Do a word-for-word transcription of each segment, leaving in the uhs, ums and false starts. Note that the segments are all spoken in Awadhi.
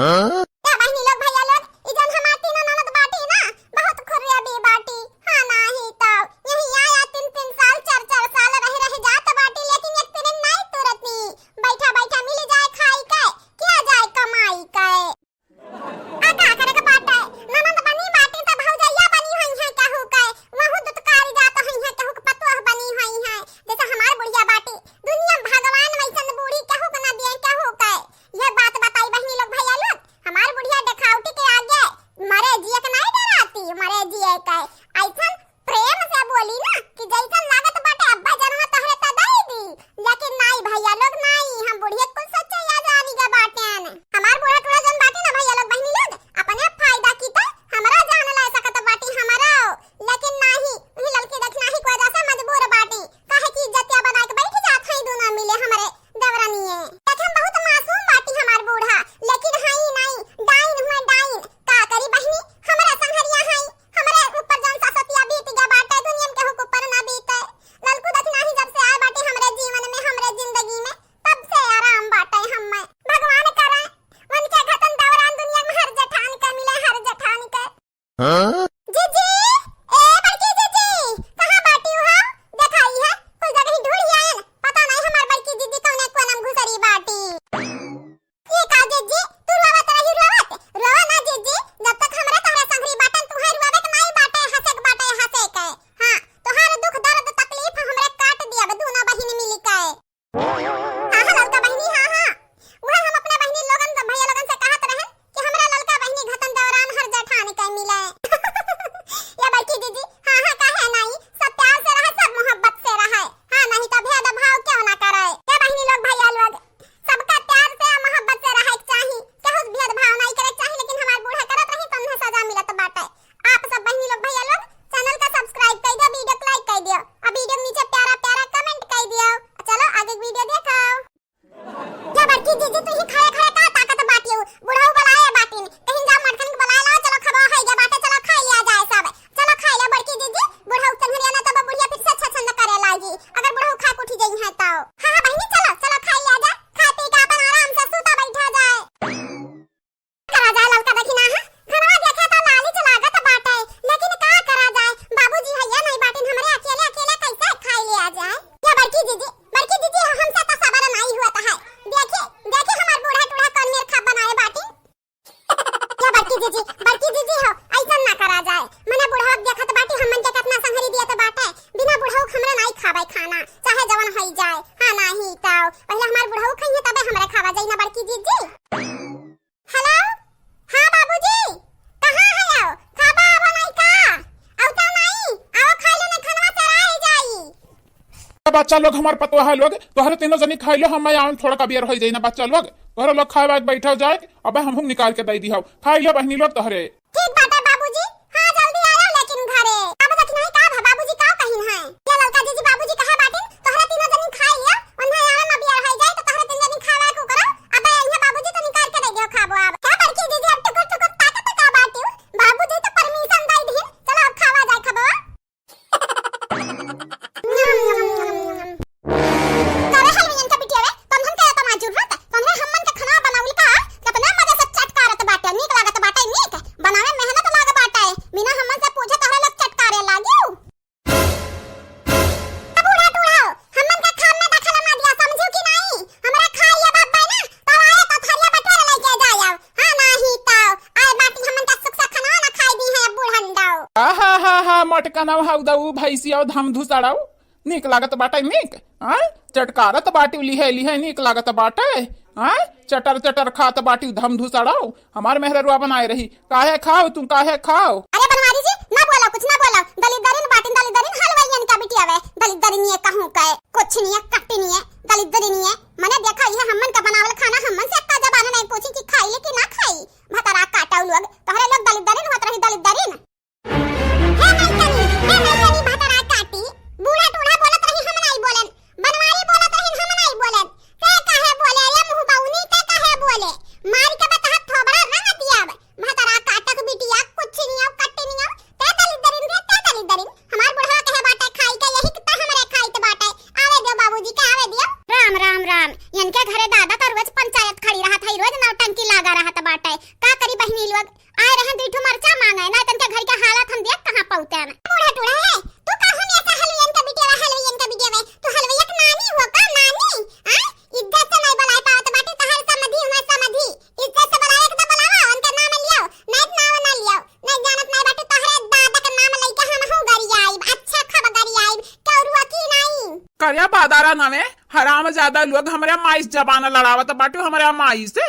हाँ? ए बहिनी लोग, भैया लोग, ई जौन हमार तीनों ननद बाटी ना, बहुत खुर्रिया भी बाटी। हाँ, नाही तो यही आया तीन तीन साल, चार चार साल रह रह जात बाटी, लेकिन एक पिरिन नाही तुरती। बैठा बैठा मिल जाए खाई के, किया जाए कमाई के। आ का करे के बाटे? ननद बनी बाटी त भौजैया बनी होई है केहू के, वहू दुत्कारी जात होई है केहू के पतोह बनी होई है। जैसे हमार बुढ़िया बाटी, दुनिया में भगवान वैसन बूढ़ी केहू के ना दिए केहू के। ये बात बताई बहिनी लोग, भैया लोग, हमार बुढ़िया देखावटी के आगे मरे जिए के नाई डराती, मरे जिए के। ऐसन प्रेम से बोली ना कि जैसन लागत बाटे अब्बा जनवा तोहरे त दई दी, लेकिन नाई भैया लोग नाई, हम बुढ़िया कुल सच्चाई जानी गा बाटेन। हमार बूढ़ा टूढ़ा जौन बाटे ना भैया लोग, बहिनी लोग, अपने फायदा की तो हमरा जान ला सकत बाटी हमरो, लेकिन नाही, वही ललकी दक्षिणाही की वजह से मजबूर बाटी। काहे कि इज्जतिया बना के बैठ जात हई, दूनो मिले हमरे देवरनिये। देखे में बहुत मासूम बाटी हमार बूढ़ा, लेकिन हई नाई, डाइन हुए डाइन। का करी बहिनी, हमरा संघरिया हई, हमरे ऊपर जौन ससतिया बीत गया बाटे, दुनिया में केहू के ऊपर ना बीते। ललकू दक्षिणाही जब से आए बाटे हमरे जीवन में, हमरे जिंदगी में, तब से आराम बाटे हम्मे। भगवान करे, उनके घतन देवरान दुनिया में हर जेठान के मिले, हर जेठान के। हाँ? जीजी, ए बड़की जीजी, कहाँ बाटी हो? देखाई है, कुल जगह ढूंढ आयन, पता नहीं हमार बड़की जीजी कौने कोना में घुसरी बाटी। ये का जीजी, तू रोवत रही रोवत? रोवा ना जीजी, जब तक हमरे तोहरे संगरी बाटन, तुहे रोवे के नाई बाटे, हंसे के बाटे, हंसे के। हाँ, तोहार दुख दर्द तकलीफ हमरे काट दिया, अब दूनो बहिन मिली के। हाँ, हाँ, ललका बहिनी, हाँ, हाँ। उहे हम अपने बहिनी लोगन से, भैया लोगन से कहत रहन कि हमरा ललका बहिनी घतन देवरान हर जेठान के मिले। ये बड़की जीजी, हाँ, हाँ, काहे नाई? सब प्यार से रहे, सब मोहब्बत से रहे। हाँ, नहीं तो भेदभाव क्यों ना करे? ये बहिनी लोग, भैया लोग, सबका प्यार से, मोहब्बत से रहे के चाही। केहू से भेदभाव नाई करे के चाही, लेकिन हमार बूढ़ा करत रही, तो उन्हें सजा मिलत बाटे। आप सब बहिनी लोग, भैया लोग, channel का subscribe कर दियो, video को like कर दियो, और video के नीचे प्यारा प्यारा comment कर दियो। चलो आगे की video देखो। या बड़की जीजी, तू ही खड़े खड़े का ताकत बाटियो? बुढ़ऊ बुलाए बाटिन, कहीं जा मटकन के बुलाए लाओ, चलो खबा है गया बाटे, चलो खाई लिया जाए सब, चलो खाई लिया बड़की जीजी। बुढ़ऊ संघरिया ना तब बुढ़िया फिर से छछन करे लागी, अगर बुढ़ऊ खा के उठी जाई है तो। हाँ, हाँ बहिनी, चलो, चलो खाई लिया जाए, खा पी के अपन आराम से सूता बैठा जाए। करा जाए ललका दखिना, हाँ? घरवा देखे तो लाली लागत बाटे, लेकिन का करा जाए, बाबूजी हइया नहीं बाटिन, हमरे अकेले अकेले कैसे खाई लिया जाए? या बड़की जीजी, बड़की जीजी हो, हमसे तो सबर नहीं हुआ है। देखी, देखी हमार बूढ़ा टूढ़ा कौन मेर खा बनाए बाटी। या बड़की जीजी, बड़की जीजी हो, ऐसा ना करा जाए, मने बुढ़वा देखत बाटी हमन के कितना संघरी दिया तो बाटे, बिना बुढ़ऊ के हमरा नहीं खावे खाना, चाहे जवन होई जाए। हाँ, नहीं तो पहले हमार बुढ़ऊ खाइए तबे हमरा खावा जाई ना बड़की जीजी। हेलो, हाँ बाबूजी, कहाँ है हो? खाबा आवा नहीं का? आवता नहीं, आवा खाई लो नहीं, खनवा चढ़ाई जाई। ए बच्चा लोग, हमार पतोहा लोग, तोहरे तीनों जनी खाई लो, हम आवन थोड़ा का बेर होई जाई ना बच्चा लोग, तोहरे लोग खाए वाए बैठा जाए, अबे हमहू निकाल के दे दी हो, खाई लो बहिनी लोग तोहरे। ठीक बाटे बाबूजी, हाँ जल्दी आया लेकिन घरे। अब तक नहीं का भा बाबूजी का कहिन है? ये ललका जीजी बाबूजी कहा बाटिन, तोहरे तीनों जनी खाई लियो, उन्हें आवे में बेर होई जाई तो तोहरे तीन जनी खावा को करो। अबे इन्हें बाबूजी तो निकाल के दे दियो खाबो अब। हे बड़की जीजी अब टुकुर टुकुर ताकत का बाटियो, बाबूजी तो permission दे दिहिन, चलो अब खावा जाए खाबो। करे हलवाइयन के बिटिया रे, तोहन के तो माजुर रहत, तोहरे हमन के खाना बनावल का, कितना मजा से चटकारत बाटे, नीक लागत बाटे, नीक। बनावे मेहनत लाग बाटे, बिना हमन से पूछे तोहरे लोग चटकारे लागियो। बूढ़ा टूढ़ा, हमन के खाम में दखल ना दिया, समझू कि नहीं? हमरा खाए ये बात बाय ना, तब आए तो थरिया बटोर लेके जाए आओ। हाँ, नाही तो आए बाटी हमन का सुख से खाना ना खाए दी है बूढ़न दाओ। आहा हा हा, मटकनव हऊ दऊ भैंसिया धम धुसड़ाऊ। नीक लागत बाटे नीक, आय? चटकारत बाटी लिहे लिहे नीक लागत बाटे, आय? चटर चटर खात बाटी धम धुसड़ाऊ। हमार मेहररुआ बनाए रही, काहे खाओ तू, काहे खाओ? अरे बनवारी जी, ना बोलो, कुछ ना बोलो। दलिद्दरिन बाटिन, दलिद्दरिन हलवाइयन का बिटिया वे। दलिद्दरिन ये कहूँ के, कुछ नहीं है, कट्टी नहीं है, दलिद्दरिन ये। मने देखा ये हमन का बनावल खाना, हमन से अक्का जबान नहीं पूछी कि खाई ले कि ना खाई। भतरा काटऊ लोग, तोहरे लोग दलिद्दरिन होत रही, दलिद्दरिन। हे नैतनी, हे नैतनी भतरा काटी, बूढ़ा टूढ़ा बोलत रही हम नाई बोलन, बनवारी बोलत रही हम नाई बोलन। ते काहे बोले रे मुँह बउनी, ते काहे बोले? मार के बता थोबड़ा रंग दियाब। भतरा काटक बिटिया, कुछ नियो, कट्टी नियो, ते दलिद्दरिन रे, ते दलिद्दरिन। हमार बुढ़वा कहे बाटे खाई के, यही के त हमरे खाई त बाटे। आवे दियो बाबूजी के, आवे दियो। बाटन। इनके घरे दादा त रोज पंचायत खड़ी रहत है, रोज नौटंकी लागा रहत बाटे। का करी बहिनी लोग, आए रहे दुई ठो मरचा मांगे, ना तनके घर के हालत हम देख कहाँ पहुँचन। बूढ़ा टूढ़ा है, तू का हमेशा हलवैयन के बिटिया, हलवैयन के बिटिया, तू हलवैया के नानी हो का, नानी? आय, इज्जत से नहीं बुलाए पावत बाटी, तहर समधी हमार समधी, इज्जत से बुलाए के तो बुलावा, उनके नाम लियो, नहीं तो नाम ना लियो, नहीं जानत नहीं बाटी, तहरे दादा के नाम लेके हम हूँ गरियाइब, अच्छा खब गरियाइब, कौरुआ की नहीं। करिया बादारा नामे, हरामजादा लोग हमरे माई से जबान लड़ावत बाटू, हमरे माई से।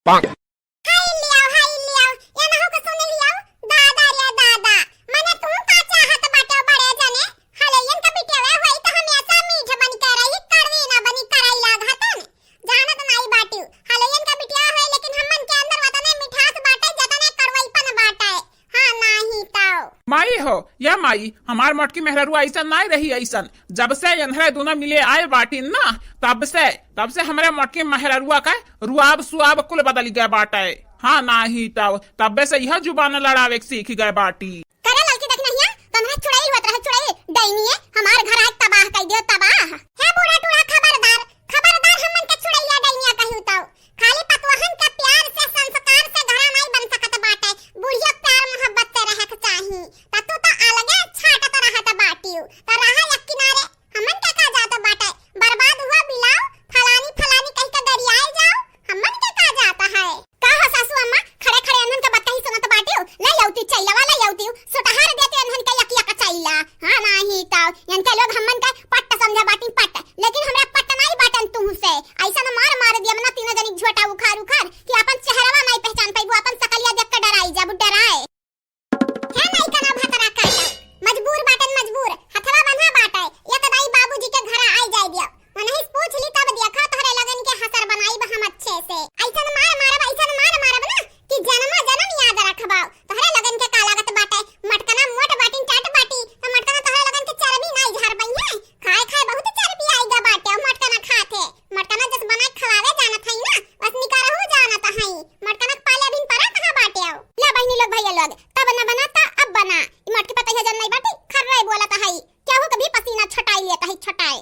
हाय लियाओ, हाय लियाओ, ये नहु के सुन लियाओ, दादा रे दादा, मने तू का चाहत बाटे बड़े जने, हलैयन के बिटिया होई त हमेशा मीठ बन के रही, कड़वी ना बनी, करैला घातन, जानत नाई बाटू, हलैयन के बिटिया होई, लेकिन हमन के अंदर वतने मिठास बाटे, जतने कड़वईपन बाटे। हाँ, नाही तो। माई हो, या माई, हमार मोटकी मेहररुआ ऐसन नाई रही, ऐसन। जब से एन्हरे दुनो मिले आए बाटिन ना, तब से, तब से हमरे मोटकी मेहररुआ का रुआब सुआब कुल बदल गए बाटे। हाँ, नाही तो, तब्बे से यह जुबान लड़ावे के सीख गए बाटी। करे ललकी देख नहिया, तन्हरा चुड़ैल होत रहे, चुड़ैल, डैनिये, हमार घर आज तबाह कई दियो, तबाह। हे बूढ़ा टूढ़ा, खबरदार, खबरदार हमन के चुड़ैलिया डैनिया कहियो तो। खाली पतोहन के प्यार से, संस्कार से घरा नाई बन सकत बाटे। बुढ़िया प्यार मोहब्बत से रहे के चाही। त तू त अलगे छाटत रहत बाटियो। त रहा एक किनारे, हमन के का जात बाटे? बर्बाद हुआ बिलाव, फलानी फलानी कह के गरियाए जाओ, हमन के का जात है? का हो सासू अम्मा, खड़े खड़े अनहन के बतकही सुनत बाटियो? ले अउती चैलवा, ले अउती, सुटहार देते अनहन के एक एक चैला। हाँ, नाही तो, इनके लोग हमन के पट्ट समझा बाटी, पट्ट। लेकिन हमरा पट्ट नाई बाटन तुहसे। ऐसन मार मार दिया मना तीनों जनी झोटा उखाड़ उखाड़ कि आपन चेहरवा नाई पहचान पइबू, आपन सकलिया देख के डराई जाबू, डराए। हे नाई कना भतरा काटा, मजबूर बाटन मजबूर, हथवा बंधा बाटे, एक दाई बाबूजी के घरा आई जाए दिया। मनहिस पूछ ली तब देखा तोहरे लगन के हसर बनाई हम अच्छे से। ऐसन मार मारब, ऐसन मार मारब ना कि जन्मा जन्म याद रखबा। तोहरे लगन के का लागत बाटे, मटकना मोट बाटी, टाट बाटी, त मटकना तोहरे लगन के चर्बी नाई झार पइहे। खाए खाए बहुत चर्बी आई गा बाटे, मटकना खात है। मटकना जस बनाए खवावे जानत हई ना, वस निकारहु जानत हई। मटकना के पाले अभिन परा कहाँ बाटे? ला बहिनी लोग, भैया लोग, तब न बना त अब बना। ई मटकी पतैया जन नहीं बाटी, खर्रे बोलत हई। केहू के भी पसीना छोटाई लेत हई, छोटाए।